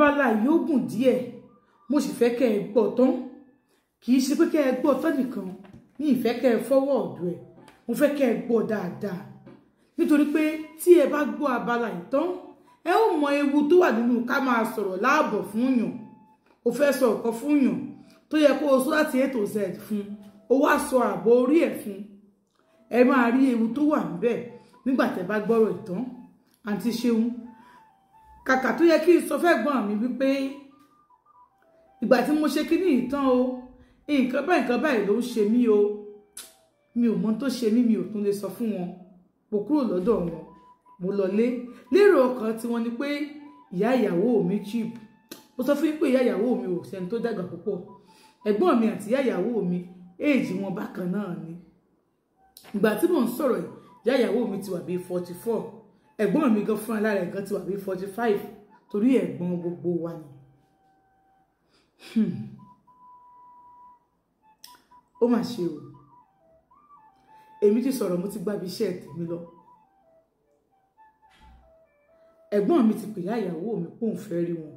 Abala yìí ó gùn díẹ̀, mo sì fẹ́ kẹ́ ẹ gbọ́ tán. Kì í ṣe pé kẹ́ ẹ gbọ́ tán nìkan, ní ìfẹ́ kẹ́ ẹ fọwọ́ ọ̀dọ̀ ẹ̀, mo fẹ́ kẹ́ ẹ gbọ́ dáadáa. Nítorí pé tí ẹ bá gbọ́ abala yìí tán, ẹ ó mọ ewu tó wà nínú ká máa sọ̀rọ̀ láàbọ̀ fún yàn. O fẹ́ sọ ọ̀kan fún yàn tó yẹ kó o sọ láti A to Z fún, o wá sọ àbọ̀ orí ẹ̀ fún. Ẹ máa rí ewu tó wà níbẹ̀ nígbà tẹ́ bá gbọ́rọ̀ ìtàn. Àǹtí Ṣeun, kàkà tó yẹ kí n sọ fẹ́ gbọ́n mi wípé ìgbà tí mo ṣe kíní ìtàn o, nǹkan báyìí ló ń ṣe mí o, mi ò mọ tó ṣe mí, mi ò tún lè sọ fún wọn. Mo kúrò lọ́dọ̀ wọn, mo lọlé. Lérò ọkàn tiwọn ni pé ìyá ìyàwó mi cheap. Mo sọ fún yín pé ìyá ìyàwó mi ò sẹ́ni tó dàgbà púpọ̀. Ẹ̀gbọ́n mi àti ìyá ìyàwó mi éèjì wọn bákan náà ni. Ìgbà tí mò ń sọ̀rọ̀, ìyá ìyàwó mi ti wà bíi 44, ẹ̀gbọ́n mi gan fúnra lára ẹ̀ gan ti wà bíi 45, torí ẹ̀gbọ́n gbogbo wa ni. Ó mà ṣe o. Èmi ti sọ̀rọ̀, mo ti gbábi iṣẹ́ tèmi lọ. Ẹ̀gbọ́n mi ti pè ìyá ìyàwó mi pé òun fẹ́ rí wọn.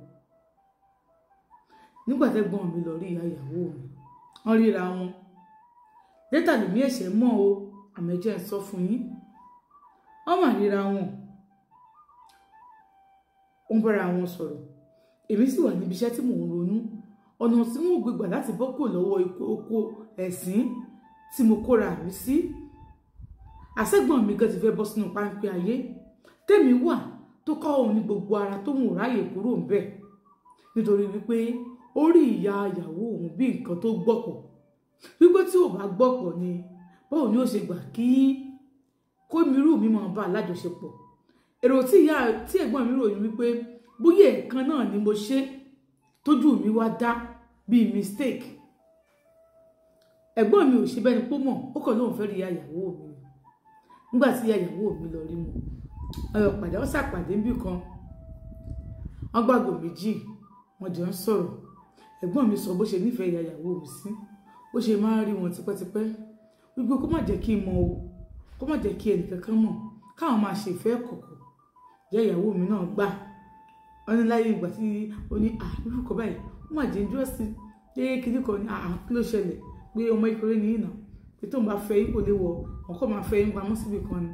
Nígbà tẹ́gbọ́n mi lọ rí ìyá ìyàwó mi, wọ́n ríra wọn. Lẹ́tà lèmi ẹ̀ṣẹ̀ mọ́ o, àmọ́ ẹ jẹ́ n sọ fún yín. Wọ́n mà ríra wọn, wọ́n bára wọn sọ̀rọ̀. Èmi sì wà níbi iṣẹ́ tí mò ń ronú ọ̀nà tí mò ń gbégbà láti bọ́ kúrò lọ́wọ́ oko ẹ̀sìn tí mo kóra mi sí. Àṣẹ́gbọ̀n mi gan ti fẹ́ bọ́ sínú páńpẹ́ ayé tèmi wà tó kọ́ òun ní gbogbo ara tó ń ráyè kúrò ń bẹ̀, nítorí wípé ó rí ìyá ìyàwó òun bí nǹkan tó gbọ́pọ̀, wípé tí ò bá gbọ́pọ̀ ni báwo ni ó ṣe gbà kí kómirú mi máa bá alájọṣepọ̀. Èrò tí ìyá tí ẹ̀gbọ́n mi ròyìn wípé bóyá ẹ̀kan náà ni mo ṣe tójú mi wá dá bíi mistake. Ẹ̀gbọ́n mi ò ṣe bẹ́ni pó mọ̀, ó kàn lóun fẹ́ rí ìyá ìyàwó mi. Nígbà tí ìyá ìyàwó mi lọ rí wọn, ọyọ pàdé, wọ́n ṣàpàdé níbì kan, wọ́n gbàgbọ́ méjì, wọ́n jọ ń sọ̀rọ̀. Ẹ̀gbọ́n mi sọ bó ṣe nífẹ̀ẹ́ ìyá ìyàwó mi sí, bó ṣe máa ń rí wọn tipẹ́tipẹ́, wípé kó má jẹ́ kí n mọ̀ o, kó má jẹ́ kí ẹnìkankan mọ̀, káwọn máa ṣe ìfẹ́ kọ̀kọ̀. Ìyá ìyàwó mi náà gbà. Wọ́n ní láyé ìgbà tí ó ní irú kan báyìí, ó mà jẹ́ dúró sí pé kíní kan ní kí ló ṣẹlẹ̀, pé ọmọ ìkórè ní ìnà, pé tóun bá fẹ́ yín kò lè wọ̀, wọn kò máa fẹ́ yín pamọ́ síbi kan ni.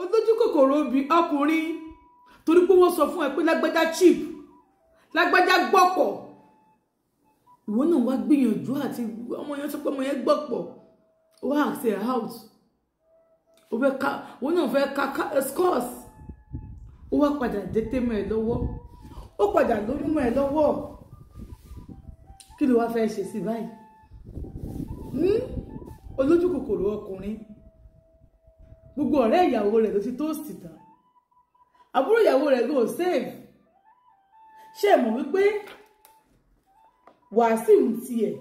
Olójú kòkòrò bí ọkùnrin, torí pé wọ́n sọ fún ẹ pé lágbájá cheap, lágbájá gbọ́pọ̀, ìwọ náà wá gbìyànjú àti ọmọ yẹn sọ pé ọmọ yẹn gbọ́pọ̀, ó wá àti ẹ̀ out, ó fẹ́ ká, òun náà fẹ́ ká scores, ó wá padà dẹ́tẹ́ mọ́ ẹ lọ́wọ́, ó padà lóyún mọ́ ẹ lọ́wọ́. Kí ló wá fẹ́ ṣe sí báyìí? Olójú kòkòrò ọkùnrin, gbogbo ọ̀rẹ́ ìyàwó rẹ̀ ló ti tóòsì tán, àbúrò ìyàwó rẹ̀ ló save. Ṣé ẹ mọ̀ wípé Wàsíù tiẹ̀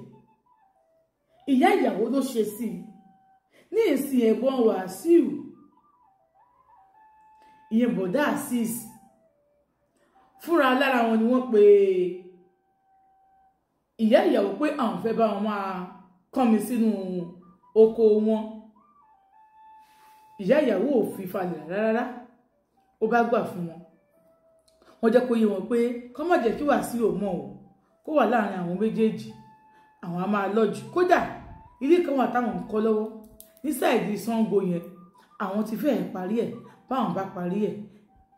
ìyá ìyàwó ló ṣe sí i ní ìsìn ẹ̀gbọ́n Wàsíù, ìyẹn bọ̀dá Azeez, fúnra lára wọn ni wọ́n pe ìyá ìyàwó pé àwọn fẹ́ bá wọn máa kàn mí sínú oko wọn. Ìyá ìyàwó ò fi falẹ̀ rárá, ó bá gbà fún wọn. Wọ́n jẹ́ kó yé wọn pé kó má jẹ́ kí Wàsíù mọ̀ o, kó wà láàrin àwọn méjèèjì, àwọn á máa lọ́jù. Kódà ilé kan wà táwọn ń kọ́ lọ́wọ́ ní sáìdì Ṣàngó yẹn, àwọn ti fẹ́ẹ̀ parí ẹ̀. Báwọn bá parí ẹ̀,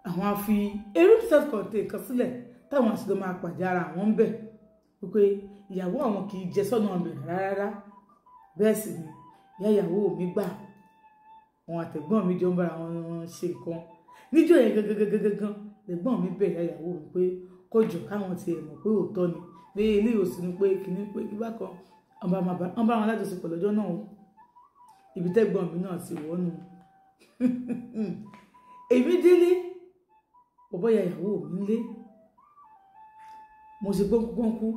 àwọn á fi eré self-contained kan sílẹ̀ táwọn àti lọ máa pàdé ara àwọn ń bẹ̀, wípé ìyàwó àwọn kì í jẹ sọ́nà ọbẹ̀ rárá. Bẹ́ẹ̀ sì ni ìyá ìyàwó mi gbà, àwọn àtẹ̀gbọ́n mi jọ ń bára wọn ṣe nǹkan níjọ́ yẹn gangan. Lẹ́gbọ́n mi bẹ̀ ìyá ìyàwó mi pé kó jọ káwọn tiẹ̀ mọ̀ pé òótọ́ ni, pé eléyìí ò sínú pé kìíní pé kíbá kan wọ́n bá wọn lájọṣepọ̀ lọ́jọ́ náà o. Ibi tẹ́gbọ́n mi náà ti wọ́n nu. Èmi délé, bọ̀bọ́ ìyá ìyàwó mi lé, mo ṣe gbọ́nkú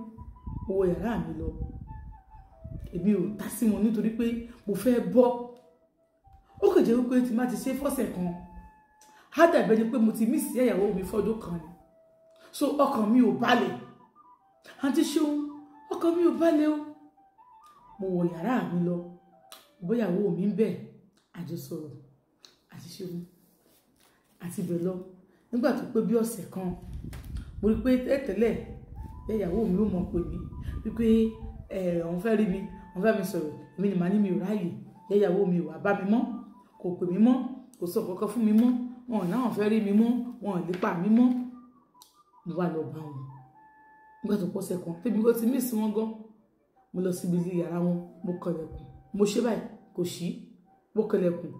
owó yàrá mi lọ. Èmi ò tá sí wọn nítorí pé mo fẹ́ bọ́. Ó kàn jẹ́ wípé tí má ti ṣe fọ́sẹ̀ kan, á dàbẹ́ ni pé mo ti mísì ìyàwó mi fọ́dún kan ni. So ọkàn mi ò balẹ̀. Àǹtí Ṣeun, ọkàn mi ò balẹ̀ o. Mo wọ yàrá mi lọ, bóyàwó mi ń bẹ̀, àjọsọ̀rọ̀, Àti ṣeun àti bẹ̀ lọ. Nígbà tó pé bí ọ̀sẹ̀ kan, mo rí pé tẹ́tẹ́lẹ̀ ìyàwó mi ò mọ̀ pé mi wípé òun fẹ́ rí mi, òun fẹ́ mi sọ̀rọ̀, èmi ni màá ní mi ò ráàyè. Ìyàwó mi ò wá bá mi mọ́, kò pè mí mọ́, kò sọ kankan fún mi mọ́, wọn ò náà fẹ́ rí mi mọ́, wọn ò lépa mi mọ́. Mo wá lọ bá wọn. Nígbà tó pọ̀sẹ̀ kan, tèmi kò ti mísì wọn gan. Mo lọ síbi ilé yàrá wọn, mo kọlẹ̀kùn, mo ṣe báyìí, kò ṣí, mo kọlẹ̀kùn.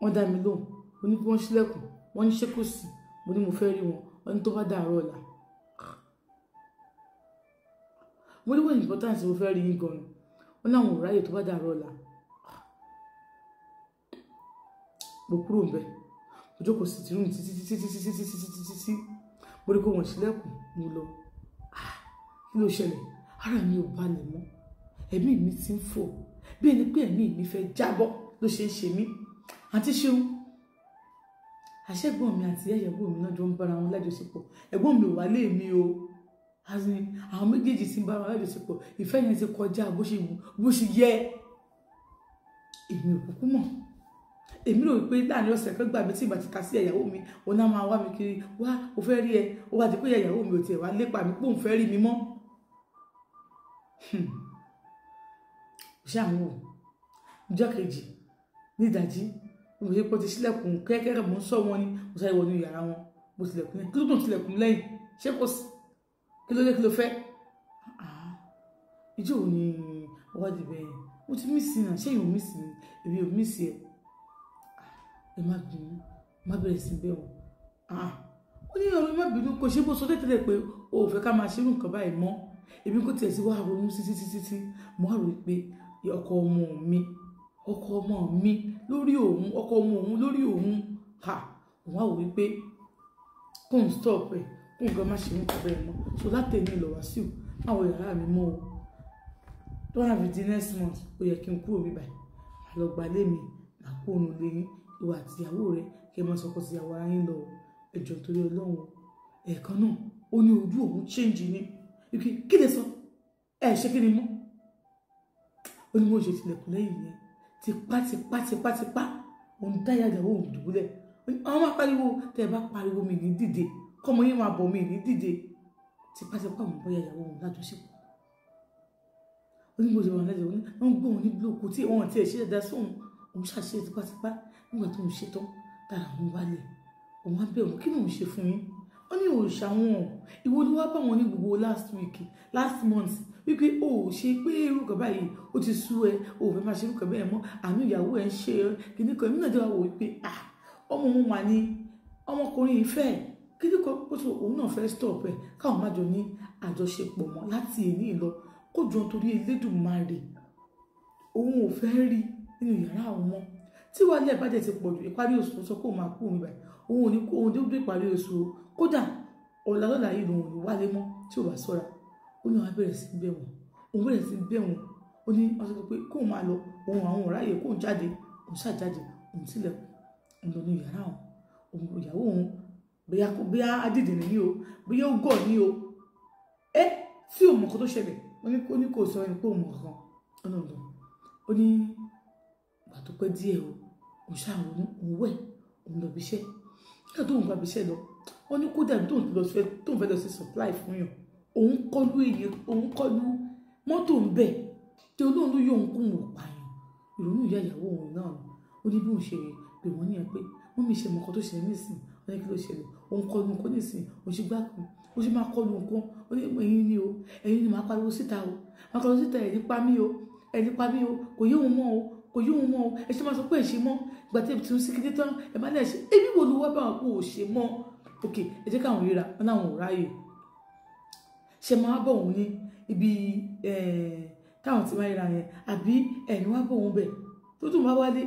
Wọ́n dá mi lóhùn, mo ní kí wọ́n ṣílẹ̀kùn, wọ́n ní ṣé kò sí, mo ní mo fẹ́ rí wọn, wọ́n ní tó bá dàárọ̀ ọ̀la. Mo ní wọ́n important mo fẹ́ rí yín gan ni, wọ́n láwọn ò ráyè tó bá dàárọ̀ ọ̀la. Mo kúrò ńbẹ̀, mo jókòó sí tìrúùmù títí títí títí títí títí títí tí mo rí pé wọ́n ṣílẹ̀kùn, mo lọ. Kí ló ṣẹlẹ̀? Ara mi ò balẹ̀ mọ́, ẹ̀mí mi ti ń fò bí ẹni pé ẹ̀mí mi fẹ́ jábọ́ ló ṣe ń ṣe mí. Àti ṣeun, àṣẹ́gbọ́n mi àti ìyàwó mi náà jọ ń bára wọn lájọṣepọ̀. Ẹ̀gbọ́n mi ò wá lé mi o, àwọn méjèèjì ti ń bára wọn lájọṣepọ̀. Ìfẹ́ yẹn ti kọjá bó ṣe yẹ. Èmi ò kúkú mọ̀. Èmi rò pé láàrin ọ̀sẹ̀ kan gbà mí tí ìgbà ti ta sí ìyàwó mi, òun náà máa wá mi kiri, wá o fẹ́ rí ẹ, ó wá di pé ìyàwó mi ò tiẹ̀ wá lépa mi pé òun fẹ́ rí mi mọ́. Ṣé àwọn wò ọjọ́ kejì ní ìdájí, mo ṣe pé ó ti ṣílẹ̀kùn kẹ́kẹ́rẹ́, mo ń sọ wọn ni, mo sáré wọnú yàrá wọn, mo tilẹ̀kùn lẹ́yìn. Kí ló tún tilẹ̀kùn lẹ́yìn? Ṣé kò sí? Kí ló dé? Kí ló fẹ́? Ìjọ wo ni wá di bẹ́ẹ̀? Mo ti mísì náà, ṣé èèyàn ò mísì mi? Èmi ò mísì ẹ. Ẹ má bínú, má bẹ̀rẹ̀ sí bẹ́ẹ̀ wọ̀. Ó ní ọ̀rọ̀ má bínú, kò ṣe bó sọ tẹ́tẹ́lẹ̀ pé o ò fẹ́ ká máa ṣerú nǹkan báyìí mọ́. Èmi kò tiẹ̀ sí wá ronú títí títí tí mo wá rò pé ọkọ ọmọ mi, ọkọ ọmọ mi lórí òun, ọkọ ọmọ òun lórí òun, ha, òun wá wò wípé kóun stop ẹ̀, kóun gan má ṣe nǹkan bẹ́ẹ̀ mọ́. So látẹ̀mí lọ Wàsíù, má wọ yàrá mi mọ́ o. Tó wà fi di next month, ó yẹ kí n kúrò mi báyìí. Màá lọ gba ilé mi, màá kó òun lé yín, ìwà àti ìyàwó rẹ kí ẹ máa sọkọ sí ìyàwó ara yín lọ. Ẹ jọ̀ọ́ torí Ọlọ́run. Ẹ̀ẹ̀kan náà, ó ní ojú òun change ni. Kí lè sọ? Ẹ ṣe kí ni mọ́? Ó ní mo ṣe tilẹ̀kùn lẹ́yìn yẹn. Tipá tipá tipá tipá, òun dá ìyàwó òun dùbúlẹ̀. Àwọn máa pariwo, tẹ́ ẹ bá pariwo mi ní dìde, kọ́mọ yín máa bọ̀ mi ní dìde. Tipá tipá òun bọ́ ìyàwó òun lájọṣepọ̀. Ó ní mo ṣe wọn lájọṣepọ̀, wọ́n ń gbé òun ní búlọ̀kù tí wọ́n ti ẹ̀ ṣe dáadáa sóun, òun ṣàṣe tipátipá. Nígbà tó ń ṣe tán, tára òun wálẹ̀. Òun á bẹ̀ wọ́n, kí ni òun ṣe fún yín? Ó ní òòṣà wọn, ìwọ ló wá bá wọn ní gbogbo last week, last month, wípé o ò ṣe pé irú kan báyìí ó ti sú ẹ, o ò fẹ́ máa ṣe irú kan bẹ́ẹ̀ mọ́, àánú ìyàwó ẹ ń ṣe ẹ, kìíní kan. Èmi náà jẹ́ wá wò wípé ọmọ òun wà ní ọmọkùnrin ìfẹ́, kìíní kan, ó sọ òun náà fẹ́ stop ẹ, káwọn má jọ ní àjọṣepọ̀ mọ́ láti èní lọ, kó jọ torí Elédùmarè, òun ò fẹ́ rí nínú yàrá òun mọ́. Tí wàá lẹ̀ bá jẹ́ ti pọ̀ jù, ìparí oṣù sọ pé òun máa kú òun báyìí, òun ò ní kó òun dé ìparí oṣù o. Kódà ọ̀la lọ́la yìí lòun ò ní wálé mọ́ tí ò bá sọ́ra. Ó ní wọn bẹ̀rẹ̀ sí bẹ̀ wọ́n, òun bẹ̀rẹ̀ sí bẹ̀ wọ́n. Ó ní wọ́n sọ pé kóun máa lọ, òun àwọn ọ̀rá yìí kóun jáde, òun ṣàjáde, òun tilẹ̀kùn, òun lọ ní yàrá òun, òun ìyàwó òun bóyá adìdì ní o, bóyá ó gọ̀ ní o. Ẹ tí ò mọ̀ nǹkan tó ṣẹlẹ̀, ó ní kò sọ ẹni pé òun mọ̀ kan, ó náà lọ. Ó ní ìgbà tó pẹ́ díẹ̀ o, òun ṣàrònú, òun wẹ̀, òun lọ bí iṣẹ́. Nígbà tó ń gba ibiṣẹ́ lọ, ó ní kódà bí tóun fẹ́ lọ sí supply fún yàn, òun kọlu èyí, òun kọlu mọ́tò ń bẹ̀ tí Olóhun ló yọ òun kóun ò pààyàn. Ìrònú ìyá ìyàwó òun náà ni. Ó ní bí òun ṣe pè wọ́n níyẹn pé wọ́n mi ṣe mọ̀ nǹkan tó ṣẹlẹ̀ nísìn. Ó ní kí ló ṣẹlẹ̀? Òun kọlu nǹkan nísìn, òun ṣe gbá kan, ó ṣe máa kọlu nǹkan. Ó ní ẹ̀yin ni o, ẹ̀yin ni màá pariwo síta o, màá pariwo síta, ẹ̀ nípa mí o, ẹ̀ nípa mí o, kò yé òun mọ́ o, kò yé òun mọ́ o, ẹ ṣe máa sọ pé ẹ ṣe mọ́. Ìgbà tí ẹ ti ń sí kíndé tán, ẹ má lẹ̀ ṣe. Èmi wo ló wá bá wọn kó o ṣe mọ́? Ok, ẹ jẹ́ káwọn ríra, wọn náà wọn ò ráyè. Ṣé máa bọ̀ òun ní ibi táwọn ti máa ríra yẹn, àbí ẹ̀yin wá bọ̀ òun bẹ̀? Tó tún bá wálé,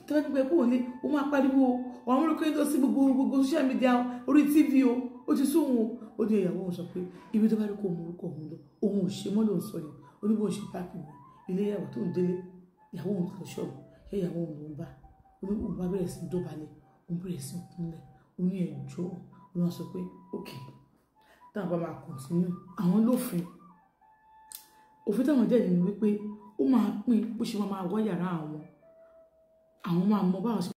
tó bá nípa ẹ̀kọ́ òun lé, ó máa pariwo o. Àwọn olùkọ́ yẹn lọ sí gbogbo social media orí TV o, ó ti sún òun o. Ó ní ìyàwó òun sọ pé ibi tó bá rí kó mú orúkọ òun lọ, òun ò ṣe mọ́ lòun sọ yẹn. Ó ní bóun ṣe páàkì mi, ilé ìyàwó tó ń délé, ìyàwó òun lọ ṣọ́ọ̀bù, ṣé ìyàwó òun ló ń bá? Ó ní òun bá bẹ̀rẹ̀ sí dọ̀bálẹ̀, òun bẹ̀rẹ̀ sí kúnlẹ̀, ó ní ẹ̀jọ́. Ó wá sọ pé ok, táwọn bá máa continue, àwọn lófin. Òfin táwọn dẹ̀ ní wípé ó máa pín bó ṣe máa wá yàrá àwọn, àwọn máa mọ báwọn ṣe.